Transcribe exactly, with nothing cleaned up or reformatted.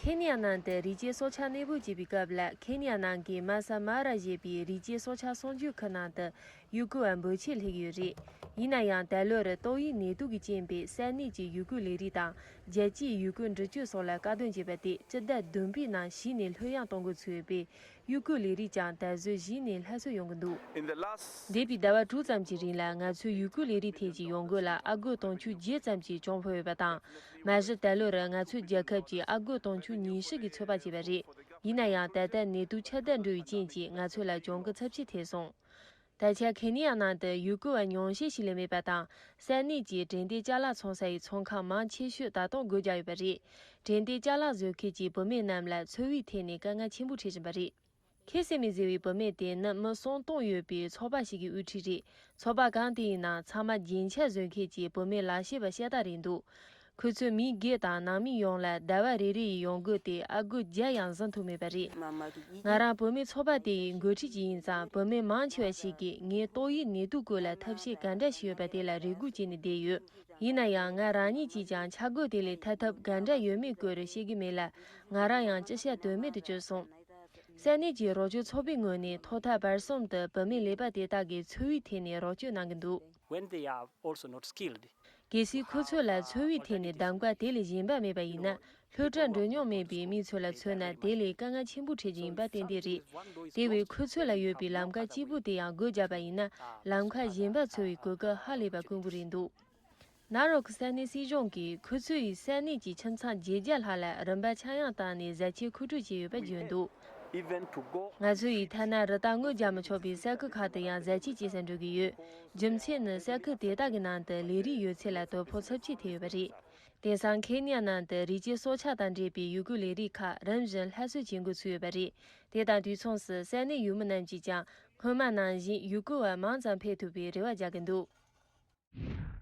ཁེ་ནི་ཡ་ནང་དུ་རི་སྐྱེས་སྲོག་ཆགས་གནས་སྤོ་བྱེད་པའི་སྐབས་ལ། ཁེ་ནི་ཡ་ནང་གི་མ་ས་མ་ར་ཞེས་པའི་རི་སྐྱེས་སྲོག་ཆགས་སྲུང་སྐྱོབ་ཁུལ་ནང་དུ་ཡུ་གུར་བ་འབོར་ཆེ་སླེབས་ཡོད་རེད། ཡིན་ན་ཡང་ད་ལོར་ཏོག་དབྱིབས་ནད་དུག་གི་རྐྱེན་པས་ས་གནས་ཀྱི་ཡུ་གུར་ལས་རིགས་དང་རྒྱལ་སྤྱིའི་ཡུ་གུར་འགྲུལ་སྐྱོད་སོགས་ལ་བཀག་སྡོམ་བྱས་པ་དེས་སྤྱི་ཟླ་བདུན་པའི་ནང་གཞི་ནས་ལྷོད་ཡངས་གཏོང་འགོ་ཚུགས་ཡོད་པས། ཡུ་གུར་ལས་རིགས་ཀྱང་ད་གཟོད་གཞི་ནས་སླར་གསོ་ཡོང་གི་འདུག། In the last འདས་པའི་ཟླ་བ་དྲུག་ཙམ་གྱི་རིང་ལ་ང་ཚོའི་ཡུ་གུར་ལས་རིགས་ཐད་ཀྱི་ཡོང་སྒོ་ལ་ཨ་སྒོར་དུང་ཕྱུར་བརྒྱད་ཙམ་གྱིས་གྱོང་ཕོག་ཡོད་པ་དང་། མ་གཞི་ད་ལོར་ང་ཚོའི་རྒྱལ་ཁབ་ཀྱིས་ཨ་སྒོར་དུང་ཕྱུར་ཉི་ཤུ་གི་ཚོད་དཔག་བྱས་པ་རེད། ཡིན་ན་ཡང་ད་ལྟ་ནད་དུག་ཁྱབ་གདལ་འགྲོ་བའི་རྐྱེན་གྱིས་ང་ཚོ་ལ་གྱོང་གུན་ཚབས་ཆེ་ཐེབས་སོང་། ད་ཆ་ཁེ་ནི་ཡ་ནང་དུ་ཡུ་གུར་བ་ཉུང་ཤས་ཤིག་ལས་མེད་པ་དང་། ས་གནས་ཀྱི་དྲན་རྟེན་ཅ་ལག་འཚོང་ས་ཡི་ཚོང་ཁང་མང་ཆེ་ཤོས་ད་དུང་སྒོ་བརྒྱབ་ཡོད་པ་རེད། དྲན་རྟེན་ཅ་ལག་བཟོ་མཁན་གྱིས་བུད་མེད་རྣམས་ལ་འཚོ་བའི་ཐད་ནས་དཀའ་ངལ་ཆེན་པོ་འཕྲད་བཞིན་པ་རེད། ཁེ་སེ་མི་ཟེར་བའི་བུད་མེད་དེ་ནི་མི་སུམ་སྟོང་ཡོད་པའི་ཚོགས་པ་ཞིག་གི་དབུ་ཁྲིད་རེད། ཚོགས་པ་གང་དེ་ཡིན་ན་ཚང་མ་རྒྱན་ཆ་བཟོ་མཁན་གྱི་བུད་མེད་ལག་ཤེས་པ་ཤ་སྟག་རེད་འདུག། ཁོ་ཚོས་མི་སྒེར་དང་ནང་མི་ཡོངས་ལ་ཟླ་བ་རེ་རེ་ཡི་ཡོང་སྒོ་དེ་ཨ་སྒོར་བརྒྱ་ཡང་ཟིན་ཐུབ་མེད་པ་རེད། ང་རང་བུད་མེད་ཚོགས་པ་དེ་ཡི་འགོ་ཁྲིད་ཅིག་ཡིན་ཙང་། བུད་མེད་མང་ཆེ་བ་ཞིག་གིས་ངས་ཏོག་དབྱིབས་ནད་དུག་སྐོར་ལ་ཐབས་ཤེས་ག་འདྲ་ཞིག་ཡོད་པ་དེ་ལ་རེ་སྒུག་བྱས་ནས་བསྡད་ཡོད། ཡིན་ན་ཡང་ང་རང་ཉིད་ཀྱིས་ཀྱང་ཆ་བགོས་དེ་ལས་ཐར་ཐབས་ག་འདྲ་ཡོད་མེད་སྐོར་ཤེས་ཀྱི་མེད་ལ། ང་རང་ཡང་ཅི་བྱ་གཏོལ་མེད་དུ་གྱུར་སོང་། ས་གནས་ཀྱི་རོགས་སྐྱོར་ཚོགས་པའི་ངོས་ནས་ཐོག་མཐའ་བར་གསུམ་དུ་བུད་མེད་ལས་པ་དེ་དག་གི་འཚོ་བའི་ཐད་ནས་རོགས་སྐྱོར་གནང་གི་འདུག། When they are also not skilled, གལ་སྲིད་ཁོ་ཚོ་ལ་འཚོ་བའི་ཐད་ནས་གདམ་ག་དེ་ལས་གཞན་པ་མེད་པ་ཡིན་ན། སློབ་གྲྭ་འགྲོ་མྱོང་མེད་པའི་མི་ཚོ་ལ་མཚོན་ན་དེ་ལས་དཀའ་ངལ་ཆེན་པོ་འཕྲད་རྒྱུ་ཡིན་པ་ཏན་ཏན་རེད། དེ་བས་ཁོ་ཚོ་ལ་ཡོད་པའི་ལམ་ཁ་གཅིག་པུ་དེ་ཡང་སྒོ་བརྒྱབ་པ་ཡིན་ན། ལམ་ཁ་གཞན་པ་འཚོལ་བའི་གོ་སྐབས་ཧ་ལས་པ་དཀོན་པོ་རེད་འདུག། ནཱ་རོ་ཁི་ས་གནས་སྲིད་གཞུང་གིས་ཁོ་ཚོ་ཡི་ས་གནས་ཀྱི་ཁྱིམ་ཚང་བརྒྱད་བརྒྱ་ལྷག་ལ་རིན་པ་ཆག་ཡང་བཏང་ནས་བཟའ་ཆས་མཁོ་སྤྲོད་བྱས་ཡོད་པ་བརྗོད་འདུག། Even to go ང་ཚོ་ཡིས་ཐ་ན་རི་དྭགས་རྔོན་རྒྱག་མི་ཆོག་པའི་ས་ཁུལ་ཁག་ཏུ་ཡང་བཟའ་ཆས་སྐྱེལ་ས་འགྲོ་གི་ཡོད། རྒྱུ་མཚན་ནི་ས་ཁུལ་དེ་དག་གི་ནང་དུ་ལས་རིགས་ཡོད་ཚད་ལ་དོ་ཕོག་ཚབས་ཆེ་ཐེབས་ཡོད་པ་རེད། དེང་སང་ཁེ་ནི་ཡ་ནང་དུ་རི་སྐྱེས་སྲོག་ཆགས་དང་འབྲེལ་བའི་ཡུ་གུར་ལས་རིགས་ཁག་རིམ་བཞིན་སླར་གསོ་བྱེད་འགོ་ཚུགས་ཡོད་པ་རེད། དེ་དང་དུས་མཚུངས་སུ་ས་གནས་ཡུལ་མི་རྣམས་ཀྱིས་ཀྱང་སྔོན་མ་ནང་བཞིན་ཡུ་གུར་བ་མང་ཙམ་ཕེབས་ཐུབ་པའི་རེ་བ་རྒྱག་གི་འདུག།